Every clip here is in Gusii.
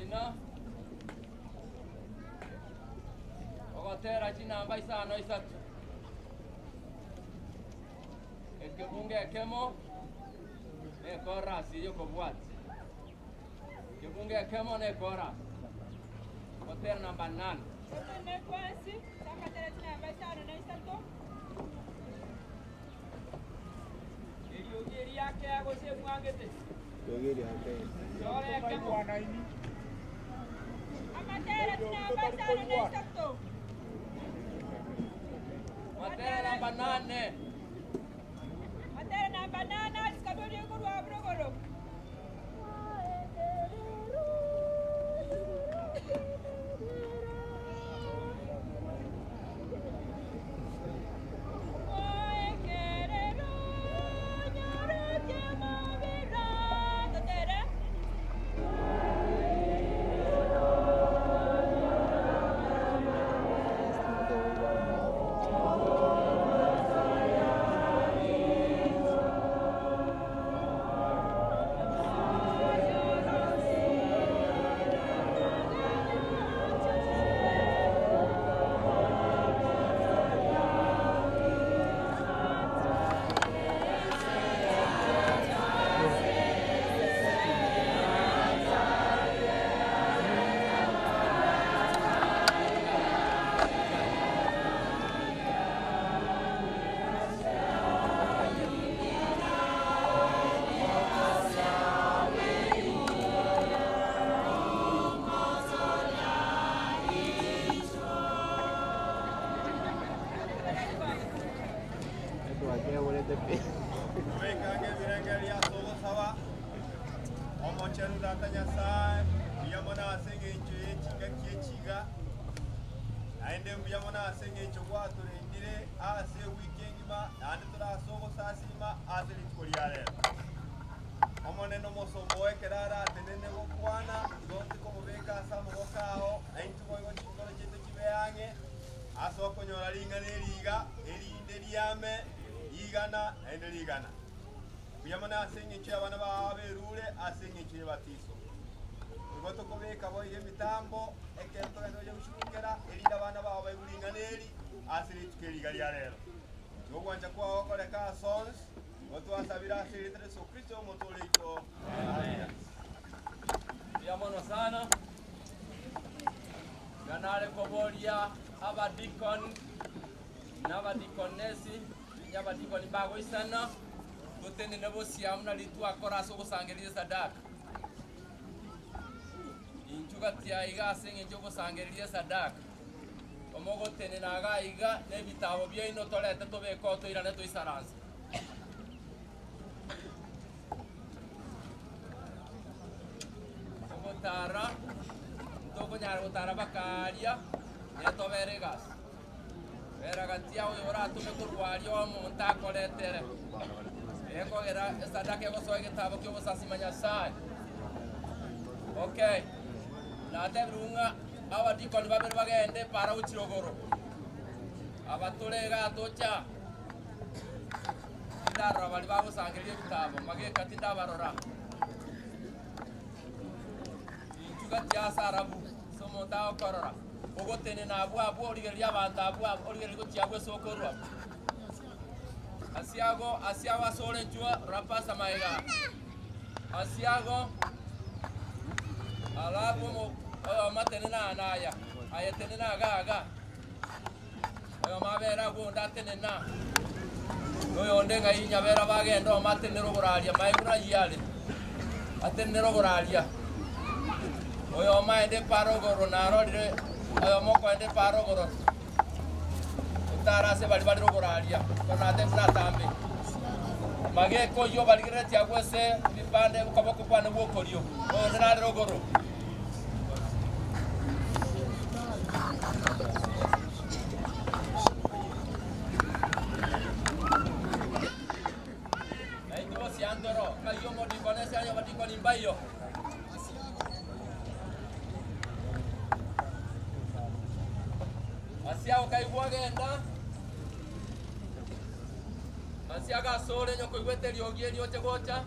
Oino ogotera chinamba isano isato, ekebungo ekemo na ekorasi y'okobwatia. Ekebungo ekemo na ekorasi. Gotera namba nane. Totome kwensi, tamatera chinamba isano na isato. Eriogi eri riakea gose emwangete? Chora ekemo. Amatera chinamba isano na isato. Matera namba nane. Amatera namba nane asikaberie korwa borogoro. Toikange ebirengererio ase ogosaba, Omochenu Tata Nyasae, mbuya mono ase engencho ye chingaki echi iga, naende mbuya mono ase engencho gwatorendire ase ewiki engima, naende tore ase ogosasima ase rituko ria rero. Omonene omosomba oo ekero aratenene gokwana, igo tikomobeka ase amaboko ao, na intwe boigo chinkoro chiaito chibe ang'e ase okonyora ring'ana eri iga, erinde riame rigana naende rigana. Mbuya mono ase engencho y'abana bao aberure ase engencho y'ebatiso. Igo tokobeka boigo emitambo ekero togenderete gochia gochurukera, erinde abana bao baigwe ring'ana eri ase rituko eri iga ria rero. Nogwancha kwao gokoreka ase onsi, igo twasabire ase erieta ria Yeso Kristo Omotoori oito. Amina. Mbuya mono sana. Iga nare koboria abadikoni na abadikonesi, onye abadikoni mbagoisana, totenene bosiamu nari twakora ase ogosangereria esadaka. Inchuo gati aiga ase engencho y'ogosangereria esadaka, omogotenena iga aiga na ebitabo biaino torete tobeke oo toirane toisaranse. Ogotara, ntokonyara gotara mpaka aaria, nere tobere egasi. Bera gati yao oyo oratome korwa aria omonto akoretere, ekogera esadaka egosoa egetabo ki'ogosasima Nyasae. Okay, natebirwe ng'a abadikoni babere bagende para gochia rogoro, aba tore igaa tocha, tindarora baria bagosangereria ebitabo, mageka tindabarora. Inchuo gati ase arabu, ase omonto agokorora. Ogotenena abwo abwo, origererie abanto abwo abwo, origererie gochia abwo ase okorua. Asiago, asiago ase ore inchuo, rora pasa magega. Asiago, alafu omo oyomo atenene aa na aya, aye tenena iga iga. Oyomo abere agwo onde atenene aa, na oyonde ng'ai nyabere bagende oyomo atenere oboraria maega buna ayio are, atenere oboraria. Oyomo aende epara ogoro narorire oyomo okoenda epara ogoro otare ase baria bare oboraria, bono natebia buna atambe. Mageka oyio obarigereretie agwo ase ebipande okoboko kwane gw'okorio, oyonde narere ogoro. Na intwe bosiantoro, ng'ai omodikoni ase aye abadikoni mbaiyo. Asiago kaigwa agenda, Asiago asore onye koigwete eriogi eri oche gocha.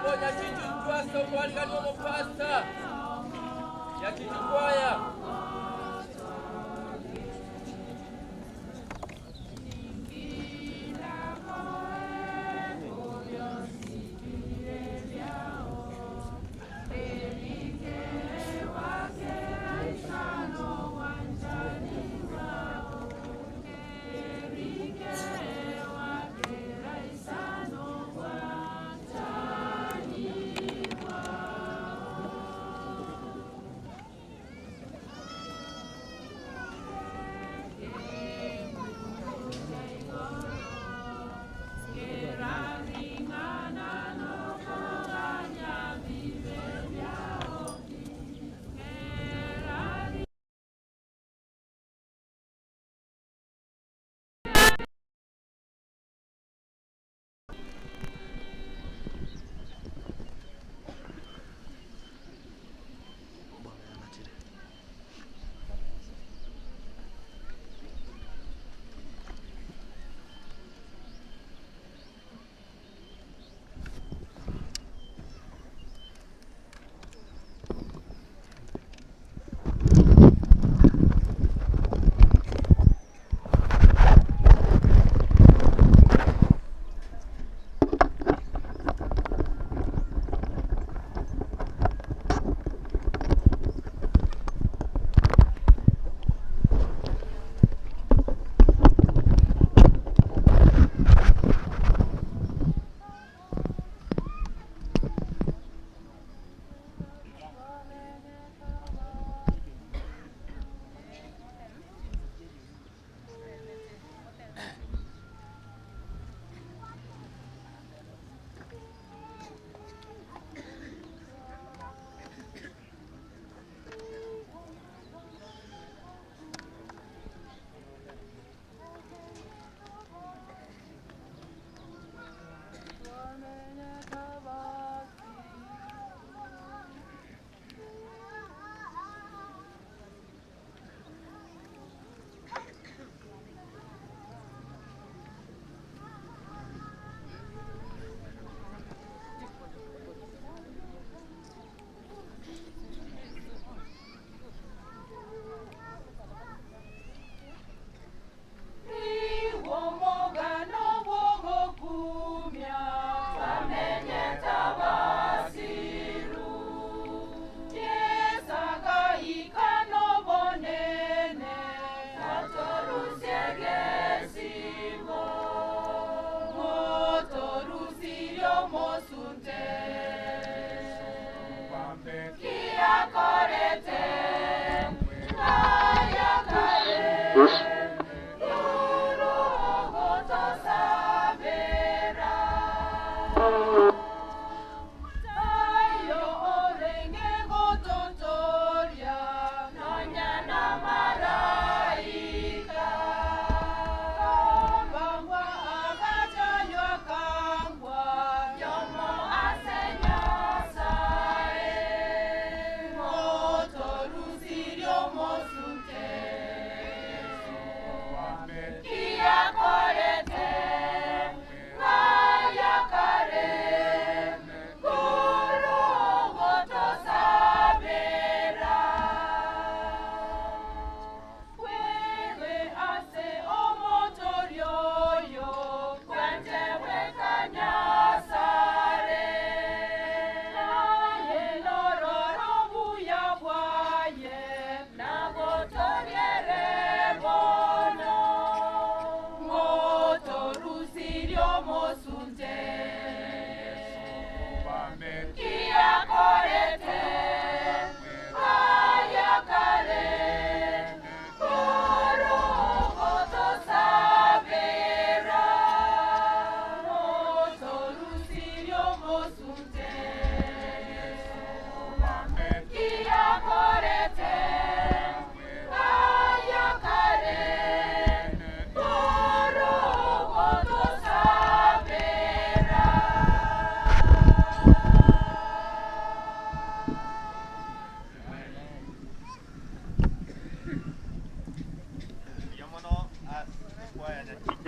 Bonyachichu inchwe ase okoarigania omopasta. Nyachichu kwaya.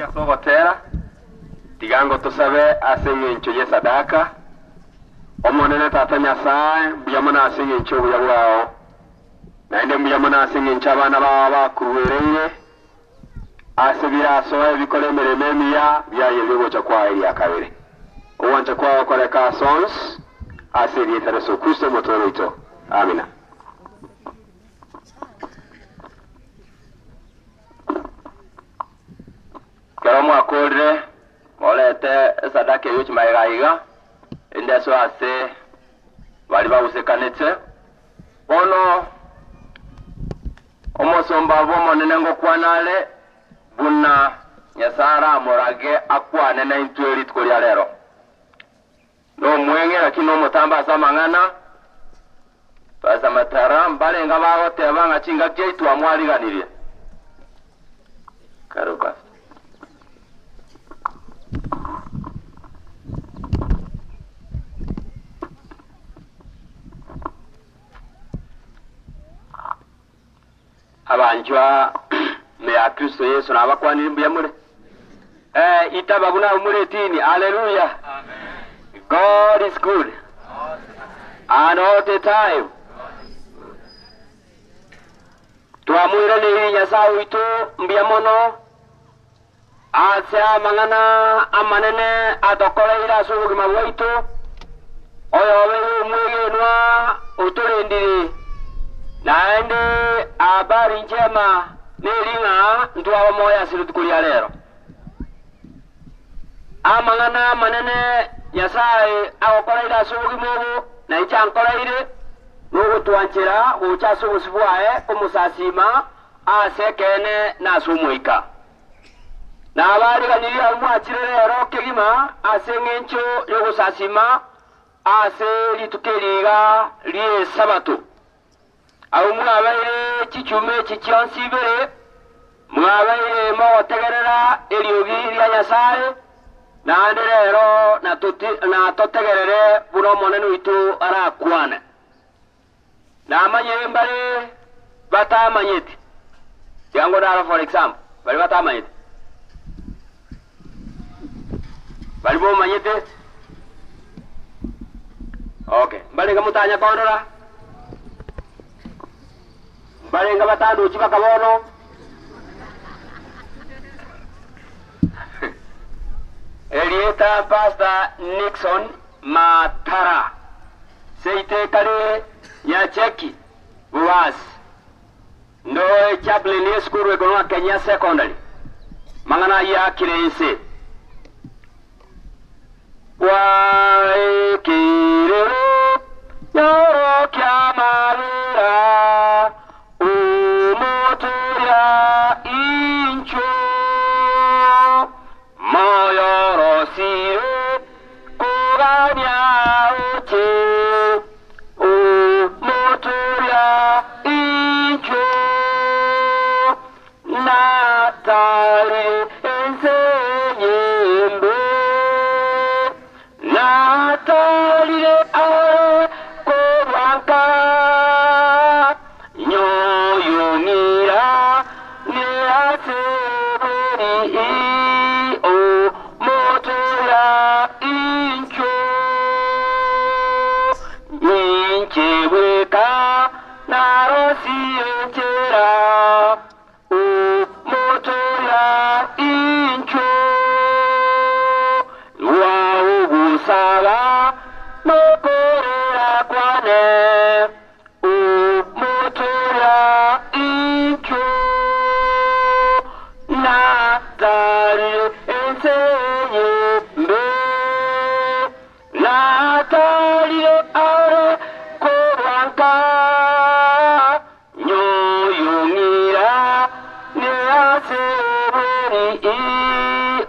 Ase ogotera, tiga ngo tosabe ase engencho y'esadaka. Omonene Tata Nyasae, mbuya mono ase engencho y'obuya bwao, naende mbuya mono ase engencho abana bao bakoruereire ase birasoe bikore emeremo emiya biayeria ogocha kwao eria kabere. Ogwancha kwao koreka ase onsi, ase erieta ria Yeso Kristo Omotooria oito. Amina. Ekero mwakoorire, morete esadaka eyio chimaiga aiga, erinde esoe ase baria bagusekanete. Bono omosomba bw'Omonene ngokwana are, buna Nyasae aramorage akwane naintwe rituko ria rero. Nomweng'e lakini nomotambe ase amang'ana, Pastor Matara, mbarenge abagoteba ng'a chingaki echio twamwariganirie. Karibu Pastor. Abanchwa ime ya Kristo Yeso nabakwanire mbuya more. Eh, itaba buna abwo more etini. Haleluya. God is good. And all the time. Twamoiraneirie Nyasae oito mbuya mono ase amang'ana amanene atokoreire ase obogima bwaito, oyobeire omwegenwa otorendire, naende habari njema neri ng'a ntwaba moyo ase rituko ria rero. Amang'ana amanene Nyasae agokoreire ase obogima obo, na inche ankoreire, nogotwanchera gocha ase obosio bwaye komosasiima Aase ekeene na ase omoika. Nabaariganirie abwo mwachire rero kegima ase engencho y'ogosasiima ase rituko eri iga ri'Esabato. Abwo mwabeire chichuma echi chionsi ibere, mwabeire mogotegerera eriogi ria Nyasae, naende rero natotegerere buna Omonene oito arakwane. Namanyire mbare batamanyeti, tiga naro for example, baria batamanyeti, baria bomanyete, okay, mbarenge motanya kondora, mbarenge batandochi baka bono. Erieta Pastor Nixon Matara. Seite kare Nyacheki Boasi ndoe chaplain y'esukuru ekorwa Kenya Secondary. Mang'ana ayio akire inse. Gwaikire nyorokia amabera omotoria inchuo. Moyorosire kogania oche, omotoria inchuo, natari ense enyembe, natarire are korwa nka, nyoyong'ira nease bori omotoria inchuo, ninche bweka narosie enchera, omotoria inchuo, rwaogosaba nokorera kwane, omotoria inchuo, natarire ense enyembe, natarire are korwa nka, nyoyong'ira nease bori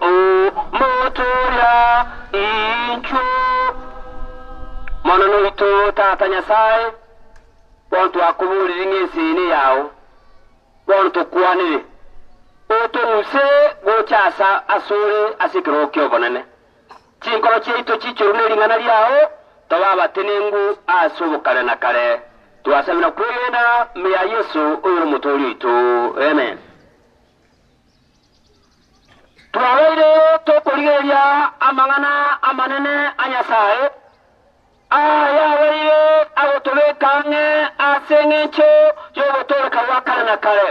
omotoria inchuo. Mono noito Tata Nyasae, bono twakoborire ng'a eseni yao, bono tokwanire, otong'use gocha asa asore ase ekerogo ki'obonene. Chinkoro chiaito chiichorwe ne ring'ana riao, tobe abatenengu ase obokare na kare. Twasabire na kwegena ime ya Yeso oyore Omotooria oito. Amen. Twabeire tokorigereria amang'ana amanene a Nyasae. Ayabeire agotobeka ang'e ase engencho y'ogotooreka gwa kare na kare.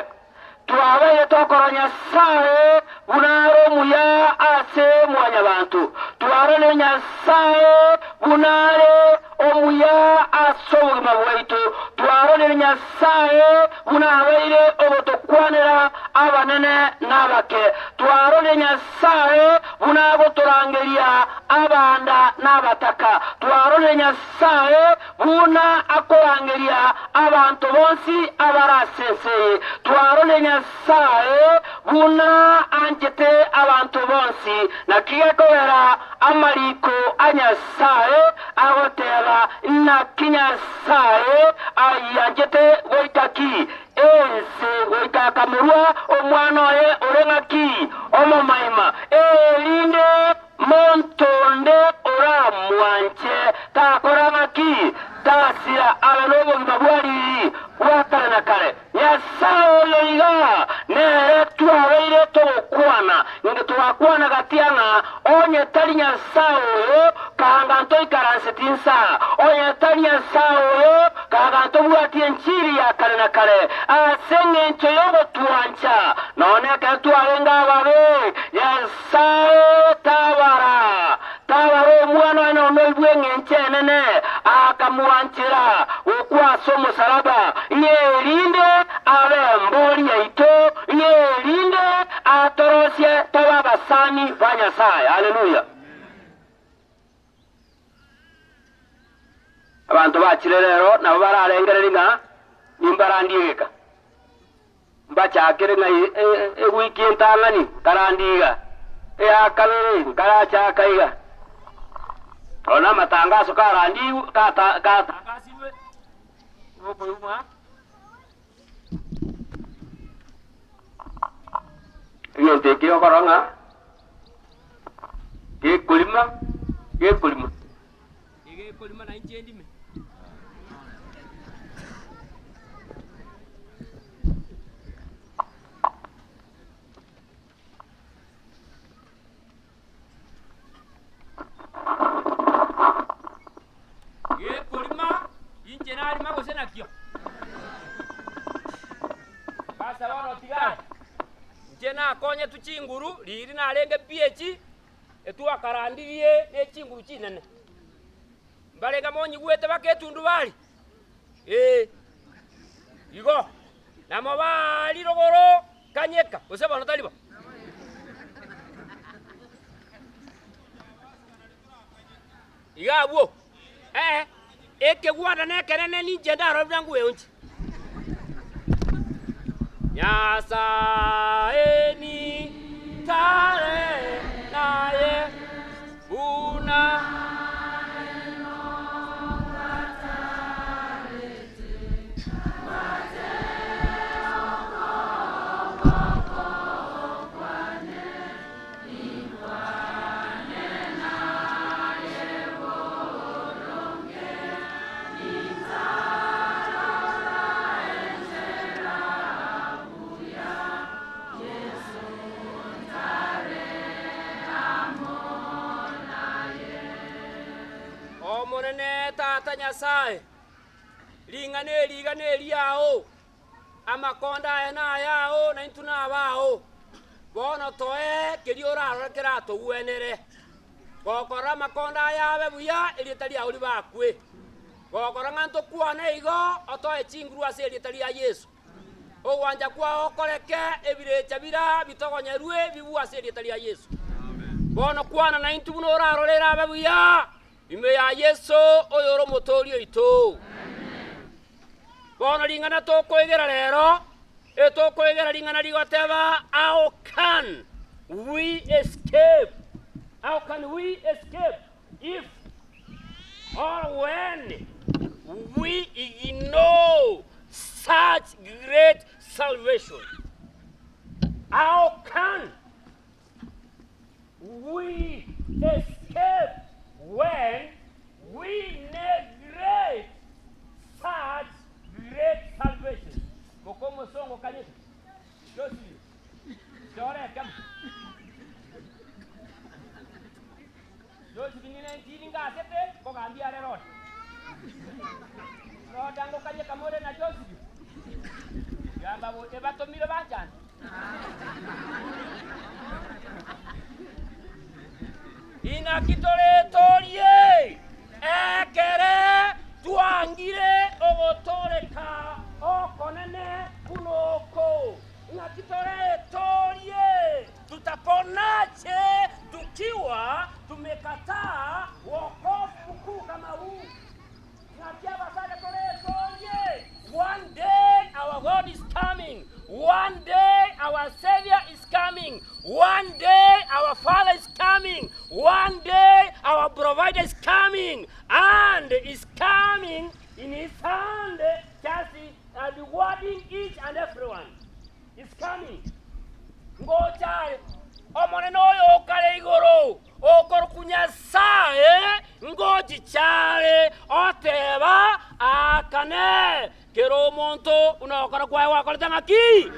Twabeire tokora Nyasae buna are omuya ase mwanyabanto, twarorire Nyasae buna are omuya ase obogima bwaito, twarorire Nyasae buna abeire ogotokwanera abanene na abake, twarorire Nyasae buna agotorangeria abanda na abataka, twarorire Nyasae Buna akorangeria abanto bonsi abare ase ense eye, twarore Nyasae buna anchete abanto bonsi. Naki gekogera amariko a Nyasae agoteba, Naki Nyasae ayianchete goika ki ense, goika akamorua Omwana oye ore ng'aki? Omomaima, erinde Monto onde oramwanche takora ng'aki, tasira abe nobogima bwa riiri bwa kare na kare. Nyasae oyo iga nere twabeire togokwana, inge togakwana gati ang'a onye tari Nyasae oyo, kanga ntoikaranseti insa, onye tari Nyasae oyo, kanga ntobwati enchiri ya kare na kare. Ase engencho y'ogotwancha, nonya ekero twarenge ababe, Nyasae Nyasae tabara, tabara omwana oye nonya oibwe engencho enene, akamwanchera gokwa ase omosalaba, ng'a erinde abe embori yaito, ng'a erinde atorosie tobe abasani ba Nyasae. Haleluya! Abanto bachire rero nabo bararengererie ng'a nimbarandie egeka. Mbachakere ng'a ewiki entang'ani nkarandie iga, eya kabere nkarachaka iga. Bono amatangaso karandigwe katangasirwe nokoigwa. Egento eke okorora ng'a gekorima gekorima. Egekorima na inche ndime. Gekorima inche narima gose nakio. Sasa bono tiga inche nakonyetwe chinguru riiri narenge pi echi Etwakarandirie ne chinguru chinene. Mbarenge monyigwete baka etundubari? Ee, igo, namobaari rogoro kanyeka, gose bono tari bo? Iga abwo, ee, ekegwana nekenene ninche ndarore buna ngweonche. Nyasae nintare naye buna. Omonene Tata Nyasae, ring'ana eri iga neriao, amakondo aya nayao, na intwe nabao. Bono toe keria orarore keratogwenere. Gokora amakondo aya abe buya, erieta riao ribakwe. Gokora ng'a ntokwane igo, otoe chinguru ase erieta ria Yeso. Ogwancha kwao okoreke, ebirecha biria bitogonyerwe bibue ase erieta ria Yeso. Bono kwana naintwe buna orarore erabe buya, ime ya Yeso oyore Omotoori oito. Bono ring'ana tokoegera rero, etokoegera ring'ana rigoteba, How can we escape? How can we escape if or when we ignore such great salvation? How can we escape when we neglect such great salvation? Moka omosongo kanyete Josiri chora ekemo Josiri ng'ina enchiri ngasete nkogambia are rori. Notangokanie kamore na Josiri, gamba bo ebatomire banchane. Inaki toretorie ekere twangire ogotooreka okonene buna oko? Inaki toretorie tutaponache tukiwa tumekataa wokovu mkuu kama huu? Naki abasacha toretorie, One day our God is coming, one day our Saviour is coming, one day our Father is coming, one day our Provider is coming, and is coming in his hand just rewarding each and everyone. Is coming. Ngocha are Omonene oyo okare igoro, okorokwa Nyasae, ngochicha are, oteba, Aakane kera omonto buna ogokora kwaye gwakorete ng'aki?